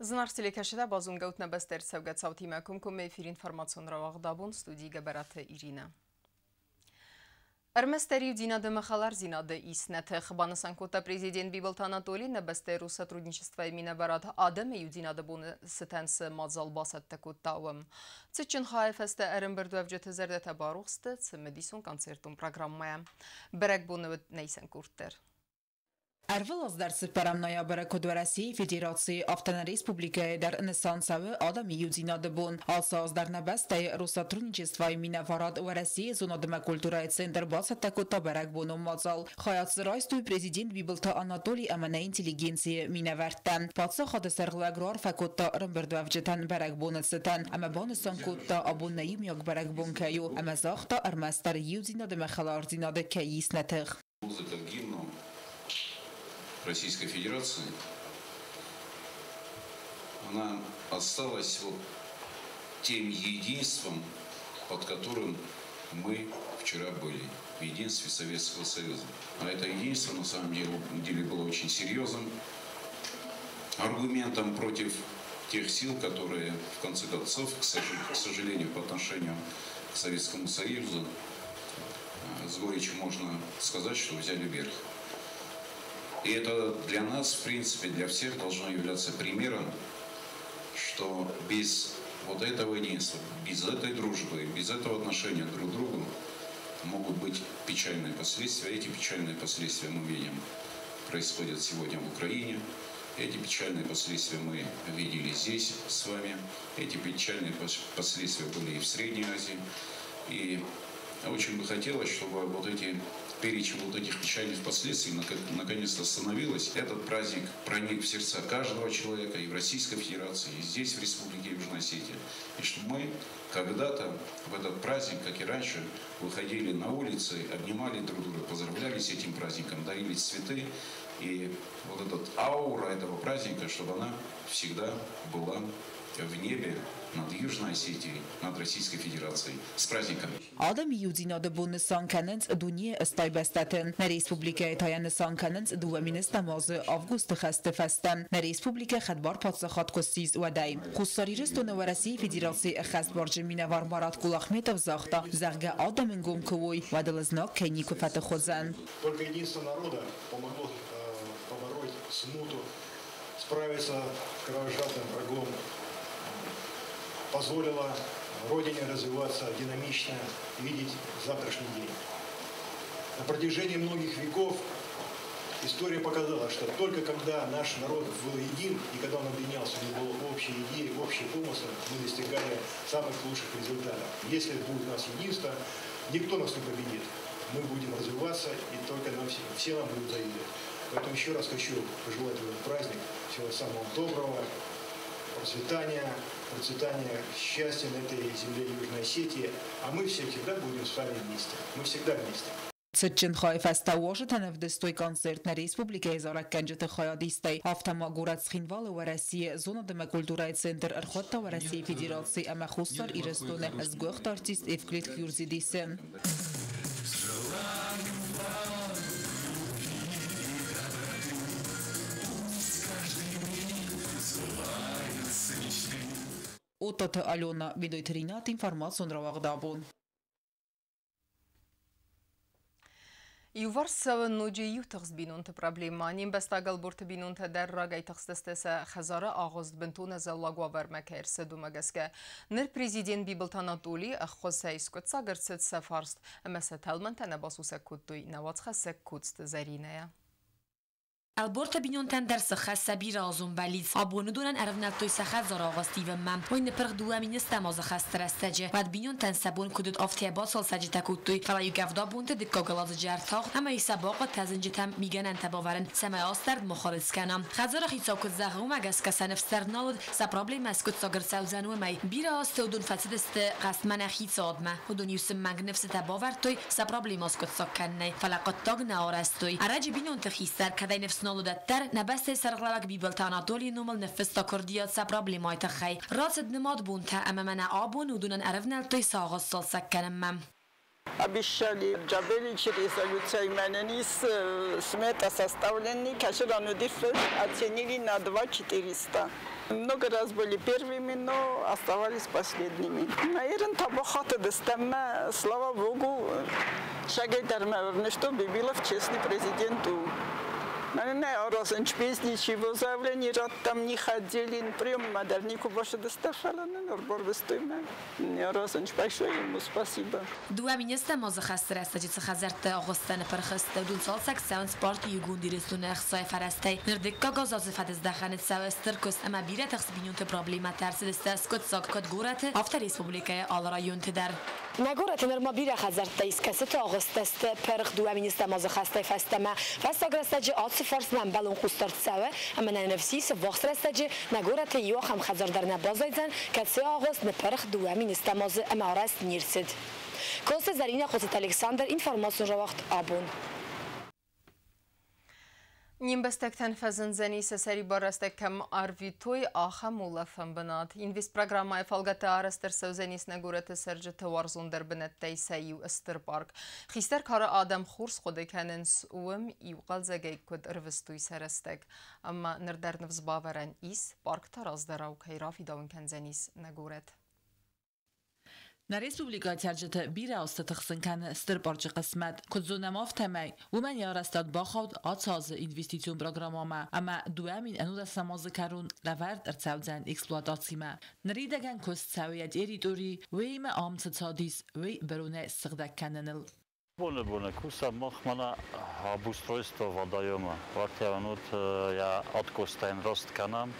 Зынаргъ телекӕсджытӕ, базонгӕут нӕ бӕстӕ ӕрцӕугӕ цаутимӕ комкоммӕ эфир информацион рауагъд абон, студийы Гӕбӕраты Иринӕ. Ӕрмӕстдӕр иудзинад ӕмӕ хӕлардзинады ис нӕ тых, банысан кодта президент Бибылты Анатолий нӕ бӕстӕйы Россотрудничествойы минӕварад адӕмы иудзинады боны цытӕн цы мадзал бацӕттӕ кодта, уым. Цытджын хайы фӕстӕ ӕрӕмбырдуӕвджыты зӕрдӕтӕ барухс сты цымыдисон концертон программӕйӕ. Бӕрӕгбоны уыд нӕ исӕн къорд дӕр. Ӕрвылаз дӕр 4 ноябры куыд Уӕрӕсейы Федерацийы, афтӕ нӕ республикӕйы дӕр нысан цӕуы адӕмы иудзинады бон. Ацы аз дӕр нӕ бӕстӕйы Россотрудничествойы минӕварад Уӕрӕсейы зонад ӕмӕ культурӕйы центр бацӕттӕ кодта бӕрӕгбонон мадзал. Хайад дзы райстой президент Бибылты Анатоли ӕмӕ нӕ интеллигенцийы минӕвӕрттӕ. Паддзахады сӕргълӕг раарфӕ кодта ӕрӕмбырдуӕвджытӕн бӕрӕгбоны цытӕн ӕмӕ банысан кодта, абон нӕ иумиаг бӕрӕгбон кӕй у, ӕмӕ загъта, ӕрмӕстдӕр иудзинад ӕмӕ хӕлардзинады кӕй ис нӕ тых. Музыка гимну Российской Федерации, она осталась вот тем единством, под которым мы вчера были, в единстве Советского Союза. А это единство на самом деле было очень серьезным аргументом против тех сил, которые в конце концов, к сожалению, по отношению к Советскому Союзу, с горечью можно сказать, что взяли верх. И это для нас, в принципе, для всех должно являться примером, что без вот этого единства, без этой дружбы, без этого отношения друг к другу могут быть печальные последствия. Эти печальные последствия мы видим, происходят сегодня в Украине. Эти печальные последствия мы видели здесь с вами. Эти печальные последствия были и в Средней Азии. И очень бы хотелось, чтобы вот эти перечень вот этих печальных последствий наконец-то остановилось. Этот праздник проник в сердца каждого человека и в Российской Федерации, и здесь, в Республике Южная Осетия. И чтобы мы когда-то в этот праздник, как и раньше, выходили на улицы, обнимали друг друга, поздравляли с этим праздником, дарили цветы. И вот эта аура этого праздника, чтобы она всегда была в небе над Южной Осетией, над Российской Федерацией. С праздником! Адӕмы иудзинады бон нысан кӕнынц дунейы 80 бӕстӕты. Нӕ республикӕйы та йӕ нысан кӕнынц 2010 азы августы хӕсты фӕстӕ. Нӕ республикӕ хӕдбар паддзахад куы ссис, уӕдӕй. Хуссар Ирыстоны Уӕрӕсейы Федерацийы ӕххӕстбарджын минӕвар Марат Кулахметов загъта, зӕгъгӕ, адӕм ӕнгом куы уой, уӕд ыл знаг кӕй никуы фӕтых уыдзӕн. Только единство народа помогло побороть смуту, справиться с кровожадным врагом, позволило Родине развиваться динамично, видеть завтрашний день. На протяжении многих веков история показала, что только когда наш народ был един и когда он объединялся, у него была общая идея, общий помысл, мы достигали самых лучших результатов. Если будет у нас единство, никто нас не победит. Мы будем развиваться, и только нам все нам будут завидовать. Поэтому еще раз хочу пожелать вам праздник, всего самого доброго, процветания, процветания, счастья на этой земле Южной Осетии. А мы все всегда будем с вами вместе. Мы всегда вместе. Цытджын хайы фӕстӕ уазджытӕн ӕвдыстой концерт нӕ республикӕйы зарӕггӕнджыты хайадистӕй. Афтӕ ма горӕт Цхинвалы Уӕрӕсейы зонад ӕмӕ культурӕйы центр ӕрхуыдта Уӕрӕсейы Федераци ӕмӕ Хуссар Ирыстоны сгуыхт артист Эвклид Хюрзидисы. Оттаты Алена, Медойты Ринат, информацион рауагъд абон. Иуварс цӕуы ноджы иу тыхст бинонты проблемӕ. Не мбӕстаг Ӕлборты бинонтӕ дӕр рагӕй тыхстысты сӕ хӕдзары агъуыст бынтон ӕдзӕллаг уавӕрмӕ кӕй ӕрцыд, уымӕ гӕсгӕ. Ныр президент Бибылты Анатолийы ӕххуысӕй скъуыддзаг ӕрцыд сӕ фарст ӕмӕ сӕ тӕлмӕнтӕ нӕ басусӕг кодтой нӕ уацхӕссӕг Коцты Зӕринӕйӕ. Ӕлборты бинонтӕн дӕр сыххӕсса бирӕазон бӕллиц. Абон уыдонӕн ӕрӕвнӕлдтой сӕ хӕдзары агъуыст ивынмӕ. Уый ныппырх 2010 азы хӕсты рӕстӕджы. Уӕд бинонтӕн сӕ бон куыд уыд, афтӕ бацалцӕджытӕ кодтой, фӕлӕ-иу къӕвдабонты дыккаг уӕладзыджы ӕртагъд ӕмӕ-иу сӕ бахъуыд тӕдзынджытӕм мигӕнӕнтӕ бавӕрын, цӕмӕй астӕрд мыхуыр скӕна. Хӕдзары хицау куыд зӕгъы, уымӕ гӕсгӕ сӕ ныфс дӕр нал уыд, сӕ проблемӕ скъуыддзаг ӕрцӕудзӕн, уымӕй. Бирӕ азты уыдон фӕцыдысты хъӕстмӕ нӕ хицауадмӕ. Уыдон-иу сын мӕнг ныфсытӕ бавӕрдтой сӕ проблемӕ скъуыддзаг кӕнынӕй, фӕлӕ хъуыддаг нӕ арӕзтой. Ӕрӕджы бинонты хистӕр кӕдӕй ныфс нал уыдӕттӕр, нӕ бӕстӕйы сӕргълӕууӕг Бибылты Анатолийы номыл ныффыста куырдиат сӕ проблемӕйы тыххӕй. Рацыд нымад бонтӕ ӕмӕ мӕнӕ абон уыдонӕн ӕрӕвнӕлдтой сӕ агъуыст цалцӕг кӕнынмӕ. Обещали Джабеличи резолюция именени смета составлены, оценили на 2 400. Много раз были первыми, но оставались последними. Наверное, табахата дестемме, слава Богу, шагайдарме, что Бибилов честный президенту. Наверное, без ничего заявления, рад там не ходили, прием модернику больше доставали, большое ему спасибо. Дууӕ министӕм азы хӕсты рӕстӕджы цы хӕдзӕртты агъуысттӕ ныпырх сты, уыдон цалцӕг цӕуынц парти Иугонд Ирыстоны ӕхцайы фӕрӕзтӕй. Ныр дыккаг аз ацы фӕдыздӕхӕны цӕуы стыр куыст ӕмӕ бирӕ тыхст бинонты проблемӕтӕ ӕрцыдысты скъуыддзаг куыд горӕты, афтӕ республикӕйы алы районты дӕр. Нӕ горӕты нырма бирӕ хӕдзӕрттӕ ис, кӕцыты агъуысттӕ сты пырх 2 министӕм азы хӕстӕй фӕстӕмӕ. Фӕстаг рӕстӕджы ацы фарстмӕ ӕмбӕлон хъусдард цӕуы, ӕмӕ нӕ ныфс ис, ӕввахс рӕстӕджы нӕ горӕты иу ахӕм хӕдзар дӕр нӕ баззайдзӕн, кӕцыйы агъуыст ныппырх 2 министӕм азы ӕмӕ арӕзт не рцыд. Коцты Зӕринӕ, Хъоцыты Александр, информацион рауагъд «Абон». Не мбӕстӕгтӕн фӕзындзӕни, сӕ сӕрибар рӕстӕг кӕм арвитой, ахӕм улӕфӕн бынат. Инвестпрограммӕйы фӕлгӕты арӕзт ӕрцӕудзӕнис нӕ горӕты цӕрджыты уарзондӕр бынӕттӕй сӕ иу стыр парк. Хистӕр кары адӕм хорз хъуыды кӕнынц, уым иу хъӕлдзӕгӕй куыд ӕрвыстой сӕ рӕстӕг. Ӕмӕ ныр дӕр ныфс бавӕрӕн ис, парк та раздӕрау кӕй рафидауын кӕндзӕнис нӕ горӕт. Нӕ республикӕйы цӕрджыты бирӕ азты тыхсын кӕны стыр парчы хъысмӕт. Куыд зонӕм, афтӕмӕй уымӕн йӕ арӕзтад бахауд ацы азы инвестицион программӕмӕ ӕмӕ 2011-ӕм азы кӕрон лӕвӕрд ӕрцӕудзӕн эксплуатацимӕ. Ныридӕгӕн куыст цӕуы йӕ территорийы, уыимӕ ам цы цад ис, уый быронӕй ссыгъдӕг кӕныныл. Боны-боны кусӕм мах мӕнӕ обустройство водоема. Вартӕ я откостӕн рост кӕнӕм,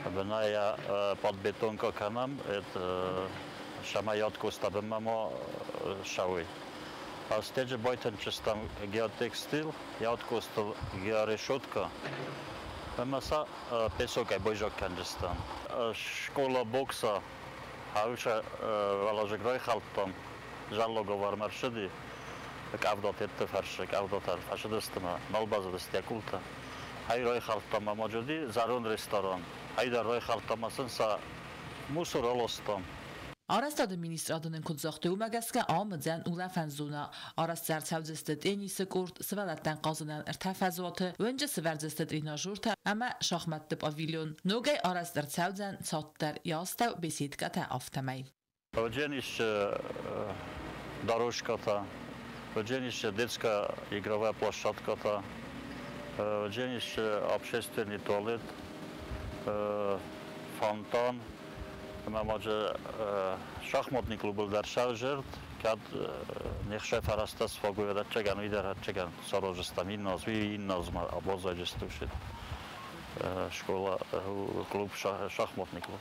бынӕй я подбетонка кӕнӕм, это шама откоста бынмӕ ма шауй. Астеджы байтынчыстам геотекстил, я откостыл георешетка. Ӕмӕ сӕ песокӕй байзаг кӕнджыстам. Школа бокса хауша валажик райхалдтам, жаллоговар маршиди. Къӕвдат етты фӕрсы, къӕвдатӕ фӕсыдысты мӕ, нал базыдысты йӕ къултӕ. Хай райхӕлдтам ӕмӕ уыди зӕронд ресторан. Хай дӕр райхӕлдтам ӕмӕ сын сӕ мусор аластам. Арӕзтады министрады нын куыд загътой, уымӕ гӕсгӕ ам уыдзӕн улӕфӕн зонӕ. Арӕзт ӕрцӕудзысты теннисы корт, сывӕллӕттӕн хъазынӕн ӕртӕ фӕзуаты, уынджы сывӕрдзысты тренажертӕ ӕмӕ шахмӕтты павильон. Ногӕй арӕзт ӕрцӕудзӕн цад дӕр, йӕ астӕу беседкӕтӕ, афтӕмӕй. Уыдзӕнис дорожкӕтӕ, уыдзӕнис детская игровая площадкӕтӕ, уыдзӕнис общественный туалет, фонтан, ӕмӕ ма дзы шахматный клубыл дӕр сӕвзӕрд, кӕд не хсӕй фӕрӕзтӕ сфаг уой, ӕвӕццӕгӕн, уый дӕр ӕвӕццӕгӕн сараздзыстӕм иннӕ аз, уый иннӕ азмӕ баззайдзысты школа, клуб, шахматный клуб.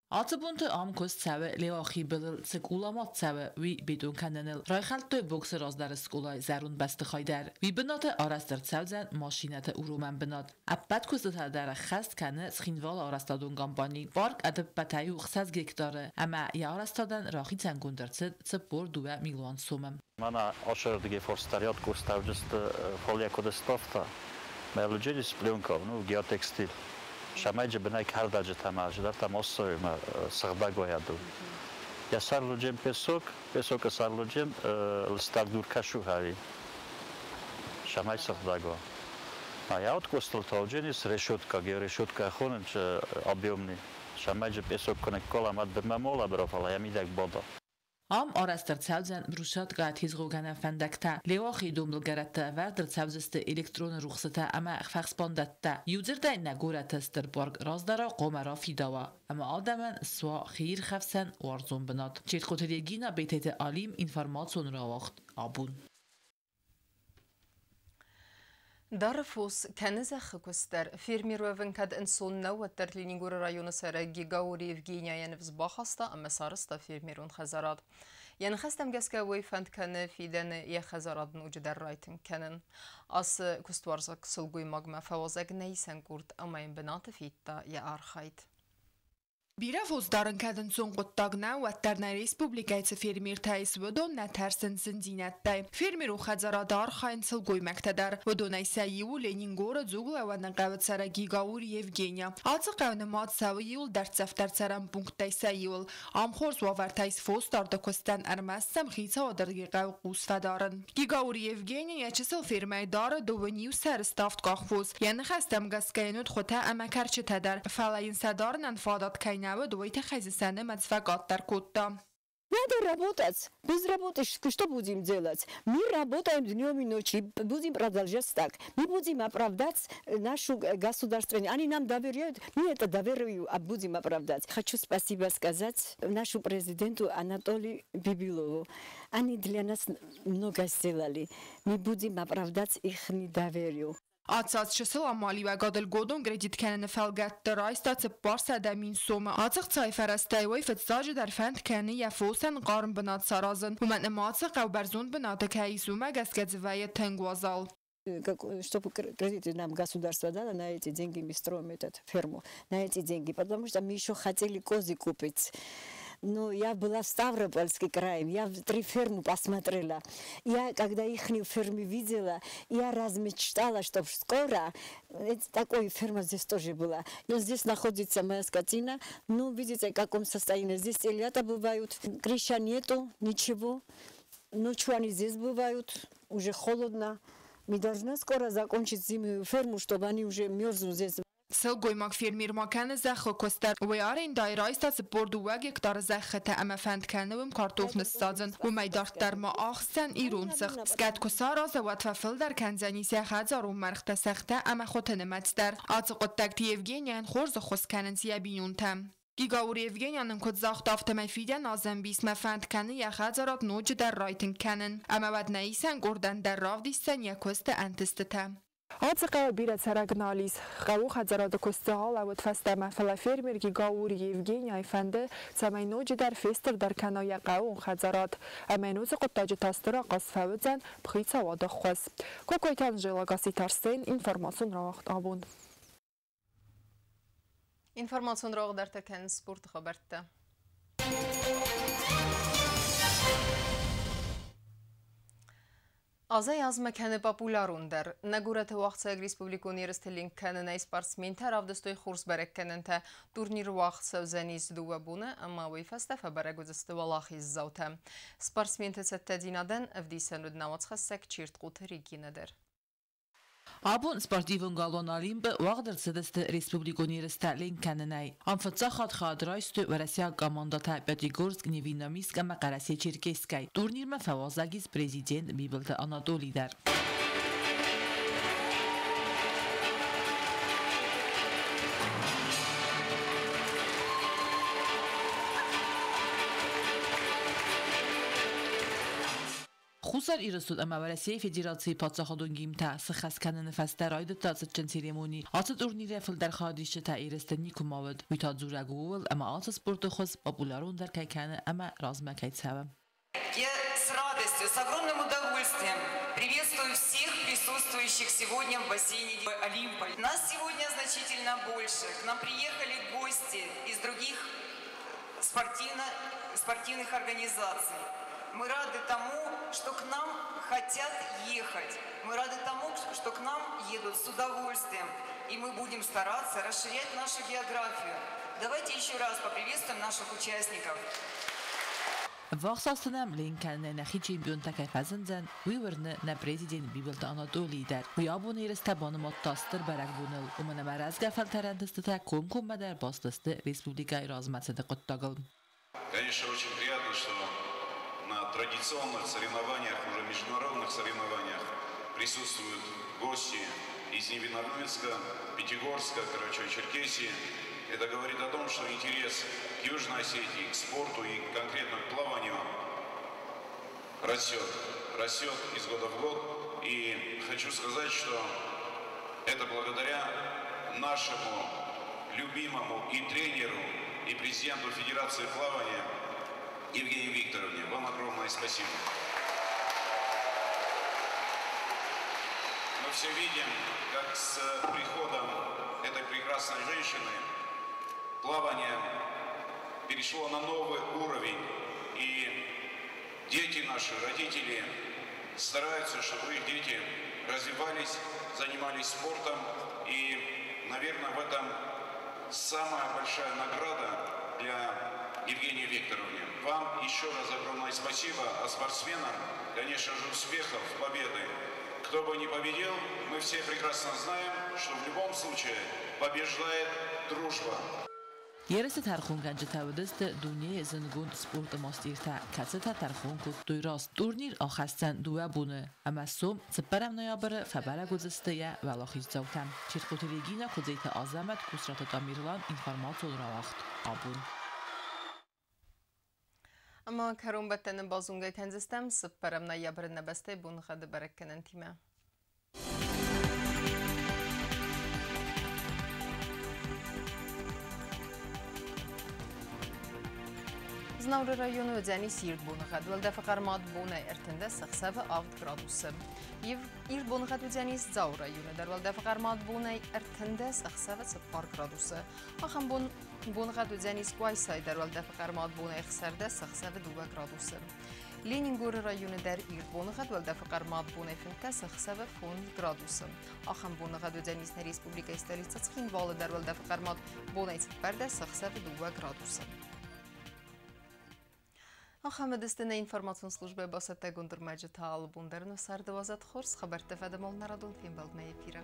Ацы бонты ам куыст цӕуы Леуахийы былыл цы къуламад цӕуы, уый бетон кӕныныл. Райхӕлдтой боксы раздӕры скъолайы зӕронд бӕстыхай дӕр. Уый бынаты арӕзт ӕрцӕудзӕн машинӕты уромӕн бынат. Ӕппӕт куыстытӕ дӕр ӕххӕст кӕны Цхинвалы арӕзтадон компани. Парк ӕдӕппӕтӕй у 6 гектары ӕмӕ йӕ арӕзтадӕн рахицӕнгонд ӕрцыд 42 милуан сомы. Мӕнӕ ашӕрдыгӕй форстариат курставджысты фолия куыд ставта. Мӕ пленка, ну, геотекстиль. Шамайджы бынӕй кӕрдӕджытӕ ма зыдӕртӕ моссой ма сыгъдӕг уайаду. Я сарлуджем песок, песока сарлуджем лыстаг дур кашу хари. Шамай сыгъдӕг уа. А я откостыл таудженис решетка, георешетка хонынч объемный. Шамайджы песок конек кола мад бынмӕ мола брофала, я мидӕг бода. Ам арӕзт ӕрцӕудзӕн брусчаткӕ тезгъогӕнӕн фӕндӕгтӕ. Леуахийы донбылгӕрӕтты ӕвӕрд ӕрцӕудзысты электроны рухсытӕ ӕмӕ фӕхсбандӕттӕ. Иудзырдӕй, нӕ горӕты стыр парк раздӕрау хъуамӕ рафидауа ӕмӕ адӕмӕн суа хиирхӕфсӕн уарзон бынат. Четхъоты Регина, Бететы Алим, информацион рауагъд «Абон». Дары фос, кӕны зӕххы куыст дӕр. Фермер уӕвын кӕд ӕнцон нӕу, уӕддӕр Ленингоры районы цӕрӕг Гигаори Евгения йӕ ныфс бахаста ӕмӕ сарӕзта фермерон хӕдзарад. Йӕ ныхӕстӕм гӕсгӕ уый фӕнд кӕны фидӕны йӕ хӕдзарад ноджыдӕр райтынг кӕнын. Ацы куыстуарзаг сылгоймагмӕ фӕуазӕг нӕ исӕн къорд ӕмӕ йын бынаты федта йӕ архайд. Бирӕ фос дарын кӕд ӕнцон хъуыддаг нӕу, уӕддӕр нӕ республикӕйы цы фермертӕ ис, уыдон нӕ тӕрсынц зындзинӕдтӕй. Фермерон хӕдзарады архайынц сылгоймӕгтӕ дӕр. Уыдонӕй сӕ иу у Ленингоры Дзуглӕууӕны хъӕуы цӕрӕг Гигаури Евгения. Ацы хъӕу нымад цӕуы иуыл дӕрддзӕфдӕр цӕрӕн пункттӕй сӕ иуыл. Ам хорз уавӕртӕ ис фосдарды куыстӕн, ӕрмӕст сӕм хицауады ӕрдгӕй хъӕуы хъус фӕдарын. Гигаури Евгения йӕ чысыл фермӕйы дары 21 сӕры ставдкъах фос. Йӕ ныхӕстӕм гӕсгӕ йын уыд хуытӕ ӕмӕ кӕрчытӕ дӕр, фӕлӕ йын сӕ дарынӕн фадат кӕй нӕ уыд, уый тыххӕй дзы сӕ нымӕц фӕкъаддӕр кодта. Надо работать. Без работы что будем делать? Мы работаем днем и ночью, будем продолжать так. Мы будем оправдать нашу государственность. Они нам доверяют, мы это доверую, а будем оправдать. Хочу спасибо сказать нашему президенту Анатолию Бибилову. Они для нас много сделали. Мы будем оправдать их недоверие. Ацы аз чысыл амалиуӕгадыл годон кредит кӕныны фӕлгӕтты райста 400 000 сомы. Ацы хцайы фӕрӕзтӕй уый фыццаджыдӕр фӕнд кӕны йӕ фосӕн хъарм бынат саразын. Уымӕн ӕмӕ ацы хъӕу бӕрзонд бынаты кӕй ис, уымӕ гӕсгӕ дзы вӕййы тынг уазал. Чтобы кредиты нам государство дало, на эти деньги мы строим этот ферму, на эти деньги, потому что мы еще хотели козы купить. Но я была в Ставропольский край, я три фермы посмотрела. Я, когда их фермы видела, я размечтала, что скоро такой ферма здесь тоже была. Но здесь находится моя скотина. Ну, видите, в каком состоянии. Здесь телята бывают, крыша нету, ничего. Ночью они здесь бывают, уже холодно. Мы должны скоро закончить зимнюю ферму, чтобы они уже мерзнут здесь. Сылгоймаг фермер ма кӕны зӕххы куыст дӕр. Уый арендӕйы райста 42 гектары зӕххытӕ ӕмӕ фӕнд кӕны уым картоф ныссадзын. Уымӕй дарддӕр ма ахсдзӕн ирон цыхт. Скъӕт куы сараза, уӕд фӕфылдӕр кӕндзӕнис йӕ хӕдзарон мӕргътӕ, сӕгътӕ ӕмӕ хуыты нымӕц дӕр. Ацы хъуыддӕгты Евгенийӕн хорз ӕххуыс кӕнынц йӕ бинонтӕ. Гигаури Евгения нын куыд загъта, афтӕмӕй фидӕн азы ӕмбисмӕ фӕнд кӕны йӕ хӕдзарад ноджыдӕр райтынг кӕнын. Ӕмӕ уӕд нӕ исӕн къордӕн дӕр равдисдзӕн йӕ куысты ӕнтыстытӕ. Ацы хъӕуы бирӕ цӕрӕг нал ис. Хъӕуы хӕдзарады куысты алӕууыд фӕстӕмӕ, фӕлӕ фермер Гигаури Евгенияйы фӕнды, цӕмӕй ноджыдӕр фестырдӕр кӕна йӕ хъӕууон хӕдзарад. Ӕмӕ йын уыцы хъуыддаджы та стыр ахъаз фӕуыдзӕн хицауады ӕххуыс. Кокойты Анжела, Гасситы Арсен, информацион рауагъд «Абон». Информацион рауагъд дарддӕр кӕнынц спорты хабӕрттӕ. Азӕй азмӕ кӕны популярондӕр. Нӕ горӕты уагъдцӕуӕг республикон ерысты ленк кӕнынӕй спортсментӕ равдыстой хорз бӕрӕггӕнӕнтӕ. Турнир уагъд цӕудзӕнис 2 боны ӕмӕ уый фӕстӕ фӕбӕрӕг уыдзысты уӕлахиздзаутӕ. Спортсменты цӕттӕдзинадӕн ӕвдисӕн уыд нӕ уацхӕссӕг Чертхъоты Регинӕ дӕр. Абон спортивон галуан «Олимп»-ы уагъд ӕрцыдысты республикон ерыстӕ ленк кӕнынӕй. Ам фыццаг хатт хайад райстой уӕрӕсейаг командӕтӕ Пятигорск, Невинномисск ӕмӕ Хъӕрӕсе-Черкесскӕй. Турнирмӕ фӕуазӕг ис президент Бибылты Анатолий дӕр. Хуссар Ирыстон ӕмӕ Уӕрӕсейы Федерацийы паддзахадон гимнтӕ сыххӕст кӕныны фӕстӕ райдыдта цытджын церемони. Ацы турнирӕй фылдӕр хайадисджытӕ ерысты никуыма уыд. Уый та дзурӕг у ууыл, ӕмӕ ацы спорты хуыз популярондӕр кӕй кӕны ӕмӕ размӕ кӕй цӕуы. Я с радостью, с огромным удовольствием приветствую всех присутствующих сегодня в бассейне Олимпа. Нас сегодня значительно больше. К нам приехали гости из других спортивных организаций. Мы рады тому, что к нам хотят ехать. Мы рады тому, что к нам едут с удовольствием. И мы будем стараться расширять нашу географию. Давайте еще раз поприветствуем наших участников. Ӕввахс азты нӕм ленк кӕнынӕй нӕхи чемпионтӕ кӕй фӕзындзӕн, уый уырны нӕ президент Бибылты Анатолийы дӕр. Уый абоны ерыстӕ банымадта стыр бӕрӕгбоныл, уымӕн ӕмӕ рӕзгӕ фӕлтӕры ӕнтыстытӕ комкоммӕ дӕр баст сты республикӕйы размӕцыды хъуыддагыл. Конечно, очень приятно, что на традиционных соревнованиях, уже международных соревнованиях присутствуют гости из Невинномысска, Пятигорска, Карачаево-Черкесии. Это говорит о том, что интерес к Южной Осетии, к спорту и конкретно к плаванию растет. Растет из года в год. И хочу сказать, что это благодаря нашему любимому и тренеру, и президенту Федерации плавания Евгении Викторовне. Вам огромное спасибо. Мы все видим, как с приходом этой прекрасной женщины плавание перешло на новый уровень. И дети наши, родители стараются, чтобы их дети развивались, занимались спортом. И, наверное, в этом самая большая награда для Евгении Викторовны. Вам еще раз огромное спасибо, а спортсменам, конечно же, успехов, победы. Кто бы ни победил, мы все прекрасно знаем, что в любом случае побеждает дружба. Ерысы тӕрхонгӕнджытӕ уыдысты дунейы зындгонд спорты мастертӕ, кӕцытӕ тӕрхон кодтой раст. Турнир ахӕсдзӕн 2 боны ӕмӕ сом 4 ноябры фӕбӕрӕг уыдзысты йӕ уӕлахиздзаутӕ. Чертхъоты Регина, Куыдзеты Азӕмӕт, Кусраты Тамерлан, информацион рауагъд «Абон». Ӕмӕ кӕронбӕттӕны базонгӕ кӕндзыстӕм 4 ноябры нӕ бӕстӕйы боныгъӕды бӕрӕггӕнӕнтимӕ. Знауры районы уыдзӕнис ирд боныгъӕд. Уӕлдӕфы хъӕрмад бонӕй 13, ӕхсӕвы 7 градусы. Ирд боныгъӕд уыдзӕнис Дзауы районы дӕр. Уӕлдӕфы хъӕрмад бонӕй 13, ӕхсӕвы 4 градусы. Ахӕм боныгъӕд уыдзӕнис Къуайсайы дӕр. Уӕлдӕфы хъӕрмад бонӕй 16, ӕхсӕвы 2 градусы. Ленингоры районы дӕр ирд боныгъӕд. Уӕлдӕфы хъӕрмад бонӕй 15, ӕхсӕвы 5 градусы. Ахӕм боныгъӕд уыдзӕнис нӕ республикӕйы столицӕ Цхинвалы дӕр. Уӕлдӕфы хъӕрмад бонӕй 14, ӕхсӕвы 2 градусы. Ахӕм уыдысты нӕ информацион службӕйы бацӕттӕгонд ӕрмӕджытӕ. Алы бон дӕр нӕ царды уадзӕд хорз хабӕрттӕ фӕдӕмол нӕ радон фембӕлдмӕ эфиры.